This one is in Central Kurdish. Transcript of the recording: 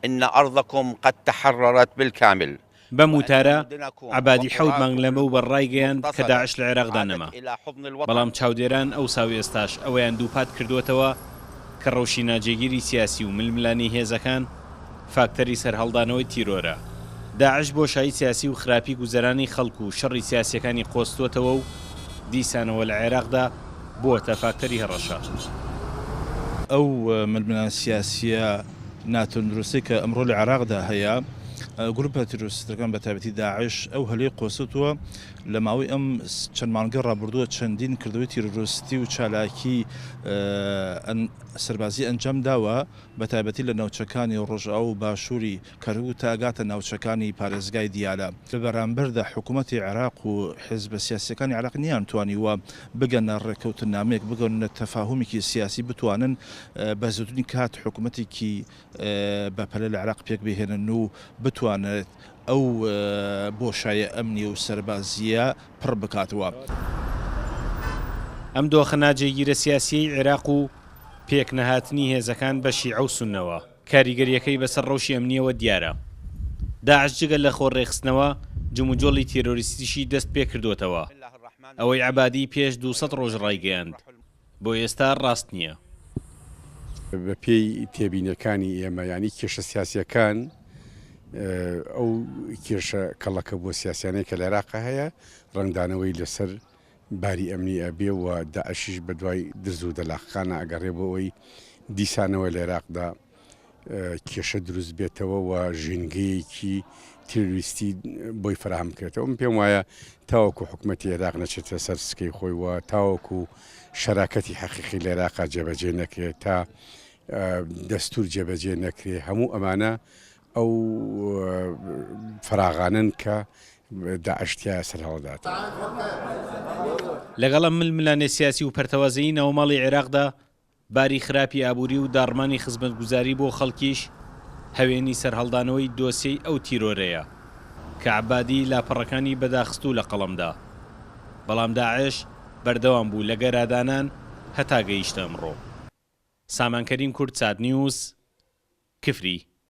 ان ارضکم قد تحررت بالکامل بەم وتارە، عەبادی حەوت مانگ لەمەوبەر ڕایگەیاند کە داعش لە عێراقدا نەما. بەڵام چاودێران ئەوسا و ئێستاش ئەوەیان دووپات کردووەتەوە کە ڕەوشی ناجێگیری سیاسی و ململانێی هێزەکان فاکتەری سەرهەڵدانەوەی تیرۆرە. داعش بۆشایی سیاسی و خراپی گوزەرانی خەڵک و شەڕی سیاسییەکانی قۆستووەتەوە و دیسانەوە لە عێراقدا بووەتە فاکتەری هەڕەشە. ئەو ململانێ سیاسییە ناتەندروستەی کە ئەمڕۆ لە عێراقدا هەیە، گروپە تیرۆریستەکان بە تایبەتی داعش ئەو هەلەی قۆستووە لە ماوەی ئەم چەند مانگەی ڕابردووە چەندین کردەوەی تیرۆریستی و چالاکی سەربازی ئەنجام داوە بە تایبەتی لە ناوچەکانی ڕۆژئاوا و باشووری کەرکوک تا ئەگاتە ناوچەکانی پارێزگای دیالە. لە بەرامبەردا حکوومەتی عێراق و حیزبە سیاسییەکانی عێراق نیانتوانیوە بگەنە ڕێککەوتننامەیەک، بگەنە تەفاهومێکی سیاسی، بتوانن بە زووترین کات حکوومەتێکی بەپەلە لە عێراق پێکبهێنن و بتوانێت ئەو بۆشایە ئەمنی و سەربازییە پڕ بکاتەوە. ئەم دۆخە ناجێگیرە سیاسییەی عێراق و پێکنەهاتنی هێزەکان بە شیعە و سوننەوە، کاریگەرییەکەی بەسەر ڕەوشی ئەمنییەوە دیارە. داعش جگە لە خۆ ڕێکخستنەوە، جموجۆڵی تێرۆریستیشی دەست پێکردووەتەوە. ئەوەی عەبادی پێش 200 ڕۆژ ڕایگەیاند، بۆ ئێستا ڕاست نییە. بە پێی تێبینیەکانی ئێمە یانی کێشە سیاسیەکان ئەو کێشە کەڵەکەبووە سیاسیانەی کە لە عێراقا هەیە ڕەنگدانەوەی لەسەر باری ئەمنی ئەبێ و داعشیش بە دوای درز و دەلاقەکانا ئەگەڕێ بۆ ئەوەی دیسانەوە لە عێراقدا کێشە دروست بێتەوە و ژینگەیەکی تیرۆریستی بۆی فەراهەم بکرێتەوە. من پێم وایە تاوەکو حکومەتی عێراق نەچێتە سەر سکەی خۆی و تاوەکو شەراکەتی حەقیقی لە عێراقا جێبەجێ نەکرێت تا دەستور جێبەجێ نەکرێ هەموو ئەمانە ئەو فەراغانەن کە داعش تیایا سەرهەڵدات. لەگەڵ ئەم ململانێ سیاسی و پەرتەوازەیی ناوماڵی عێراقدا، باری خراپی ئابووری و داڕمانی خزمەتگوزاری بۆ خەڵکیش هەوێنی سەرهەڵدانەوەی دۆسیەی ئەو تیرۆرەیە کە عەبادی لاپەڕەکانی بە داخستوو لە قەڵەم دا. بەڵام داعش بەردەوام بوو لە گەرادانان هەتا گەیشتە ئەمڕۆ. سامان کەریم کوردسات نیوز، کفری.